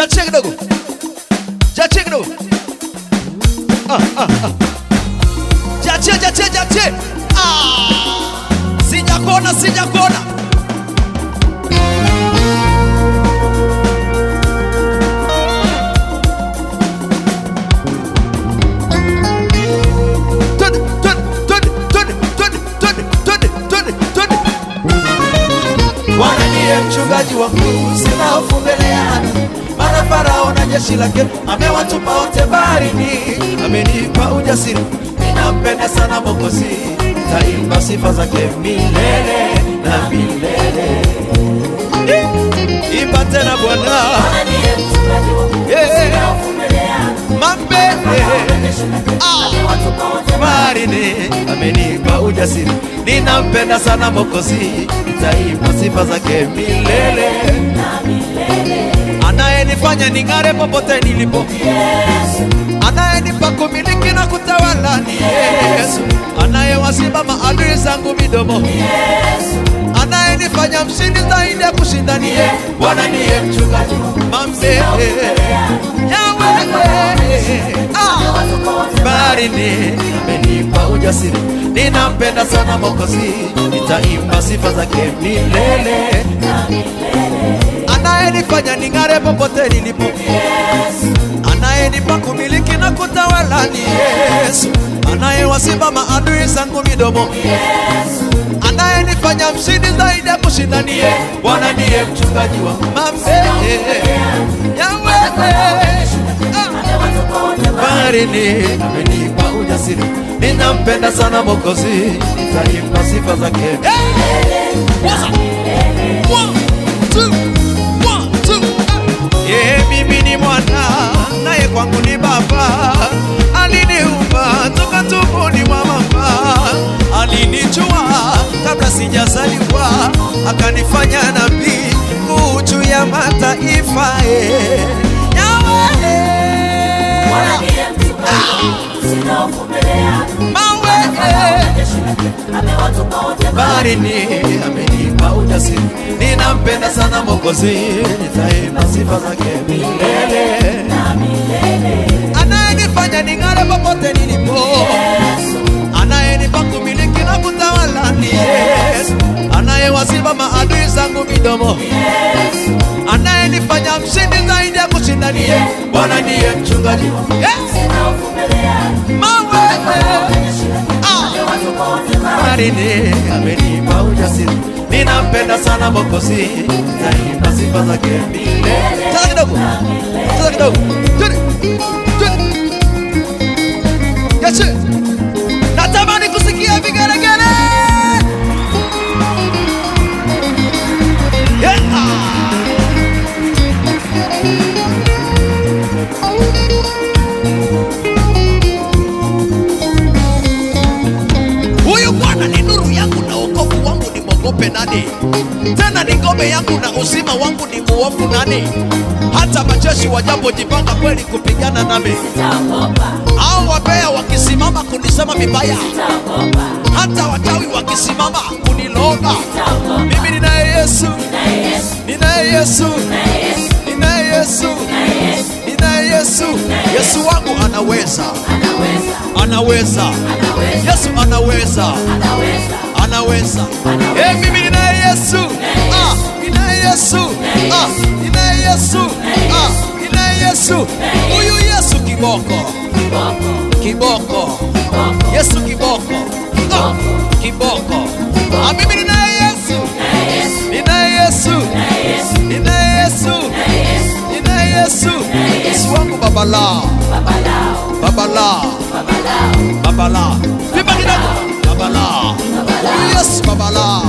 Jiachie kidogo. Jiachie kidogo. Ah, ah, ah. Jiachie, jiachie, jiachie. Ah. Sijakuona, sijakuona. Twende, twende, twende, twende, twende, twende, twende, twende, twende. Bwana ndiye mchungaji wangu, sina hofu mbele ya adui. Maana Farao na jeshi lake amewatupa wote baharini. Amenipa ujasiri, ninampenda sana Mwokozi, taimba sifa zake milele na milele. Imba tena Bwana, yeah. Mambele baharini, amenipa ujasiri, ninampenda sana Mwokozi, nitaimba sifa zake milele. Anayenifanya ning'are popote nilipo, anayenipa kumiliki na kutawala ni Yesu, anayewasiba maadui zangu midomo, anayenifanya mshindi zaidi ya kushinda ni yeye. Bwana ndiye mchungaji mambe Yahweh, ah, baharini amenipa ujasiri, ninampenda sana Mwokozi, nitaimba sifa zake milele. Anayenifanya ning'are popote nilipo, anayenipa kumiliki na kutawala ni Yesu, anayewasiba maadui zangu midomo, anayenifanya mshindi zaidi ya kushinda ni yeye. Bwana ndiye mchungaji wangu mambe Yahweh, ah, baharini amenipa ujasiri, ninampenda sana Mwokozi, nitaimba sifa zake. Hey! What's up? 1, 2, 1, 2. Ye, mimi ni mwana naye kwangu ni baba, aliniumba toka tumboni mwa mama, alinijua kabla sijazaliwa, akanifanya nabii juu ya mataifa. Yahweh, mawe baharini amenipa ujasiri, ninampenda sana Mwokozi, nitaimba sifa zake milele. Anayenifanya ning'are popote nilipo, anayenipa kumiliki na kutawala ni Yesu, anayewasiba maadui zangu midomo, anayenifanya mshindi zaidi ya kushinda ni yeye. Bwana ndiye mchungaji wangu. Mawe ah, baharini amenipa ujasiri, ninampenda sana Mwokozi, nitaimba sifa zake milele. Cheza kidogo, cheza kidogo, twende, twende, Yesu, natamani kusikia vigelegele. Yeah. Huyu Bwana ni nuru yangu na wokovu wangu, ni mwogope nani? Tena ni ngome yangu na uzima wangu, ni muofu nani? Hata majeshi wajapojipanga kweli kupigana nami, au wabea wakisimama kunisema vibaya, hata wachawi wakisimama kuniloga, mimi ninaye Yesu, ninaye Yesu, ninaye Yesu, ninaye Yesu. Yesu wangu anaweza, anaweza. Yesu anaweza, anaweza. Eh, mimi ninaye Yesu, ah, ninaye Yesu, ah, ninaye Yesu, ah, ninaye Yesu. Huyu Yesu kiboko, kiboko, Yesu kiboko, ah, kiboko. Ah, mimi ninaye Yesu, ninaye Yesu, ninaye Yesu, ninaye Yesu. Yesu wangu babala, babala, babala. Vimba kidogo, babala. Huyu Yesu babala.